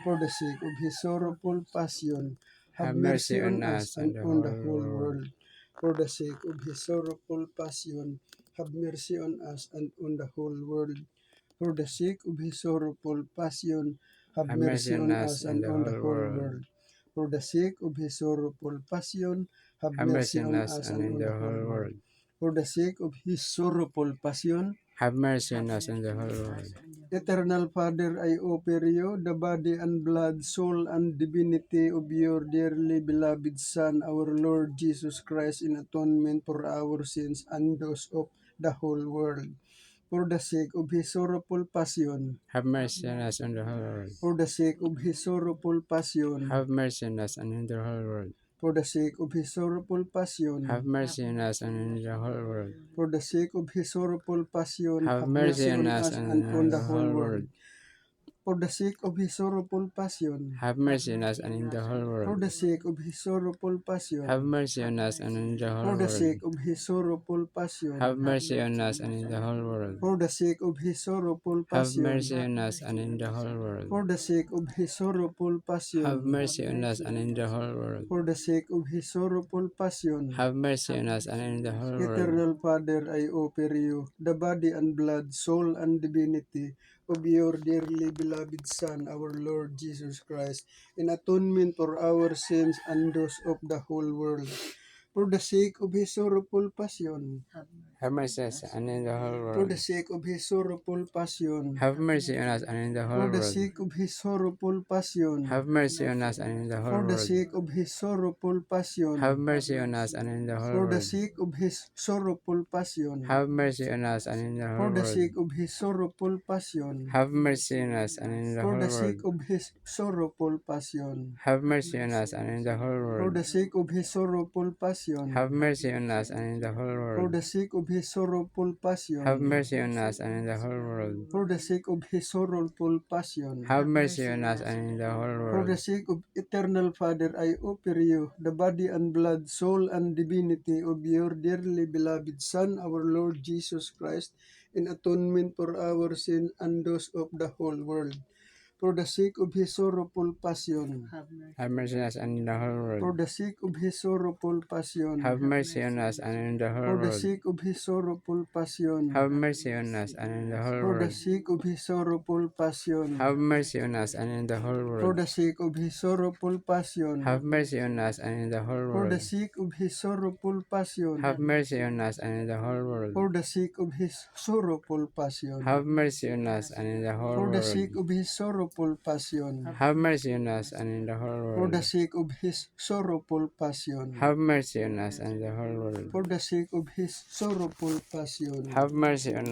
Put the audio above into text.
for the sake of his sorrowful passion, have mercy on us and and the on the whole whole world. world. For the sake of his sorrowful passion, have mercy on us and on the whole world. For the sake of his sorrowful passion, have Have mercy mercy on on us us and and the on the whole whole world. world. For the sake of his sorrowful passion, have Have mercy mercy on on us us and and in on the the whole whole world. world. For the sake of his sorrowful passion, Have mercy on us and the whole world. Eternal Father, I offer you the body and blood, soul and divinity of your dearly beloved Son, our Lord Jesus Christ, in atonement for our sins and those of the whole world. For the sake of his sorrowful passion, Have mercy on us and the whole world. for the sake of his sorrowful passion, Have mercy on us and in the whole world. for the sake of his sorrowful passion, Have mercy on us and in the whole world. for the sake of his sorrowful passion, Have have mercy mercy on on us us and and on in the the whole whole world. world. For the sake of his sorrowful passion, Have mercy on us and in the whole for world. the sake of his sorrowful passion, Have mercy on us and in the for whole the world. sake of his sorrowful passion, Have mercy on us and in the whole world. for the sake of his sorrowful Have passion, mercy on us and in the whole world. for the sake of his sorrowful Have passion, mercy on us and in the whole world. for the sake of his sorrowful passion. Have mercy on us and in the whole world. Eternal Father, I offer you the body and blood, soul and divinity of your dearly beloved Son, our Lord Jesus Christ, in atonement for our sins and those of the whole world. For the sake of his sorrowful passion, Have mercy on us and in the whole for world. the sake of his sorrowful passion, Have mercy on us and in the for whole the world. sake of his sorrowful passion, Have mercy on us and in the whole for the world. sake of his sorrowful passion, Have mercy on us and in the whole for the world. sake of his sorrowful passion, Have mercy on us and in the for whole the world. sake of his sorrowful passion, Have mercy on us and in the for whole the world. sake of his sorrowful passion, Have mercy on us and in the whole for world. the sake of his sorrowful passion, Have mercy on us and in the whole for world. the sake of his sorrowful Have passion, mercy on us and in the whole world. for the sake of his sorrowful passion, Have mercy on us and in the whole for the world. sake of eternal Father, I offer you the body and blood, soul and divinity of your dearly beloved Son, our Lord Jesus Christ, in atonement for our sin and those of the whole world. For the sake of his sorrowful passion, Have mercy on us and in the whole for world. the sake of his sorrowful passion, Have mercy on us and in the whole for the world. sake of his sorrowful passion, Have mercy on us and in the whole for the world. sake of his sorrowful passion, Have mercy on us and in the whole for world. the sake of his sorrowful passion, Have mercy on us and in the whole for the world. sake of his sorrowful passion, Have mercy on us and in the whole world. for the sake of his sorrowful passion, Have mercy on us and in the whole for the world. sake of his sorrowful passion, Have mercy on us and in the whole for the world. sake of his sorrowful passion, Have mercy on us and in the whole world. for the sake of his sorrowful passion. Have mercy on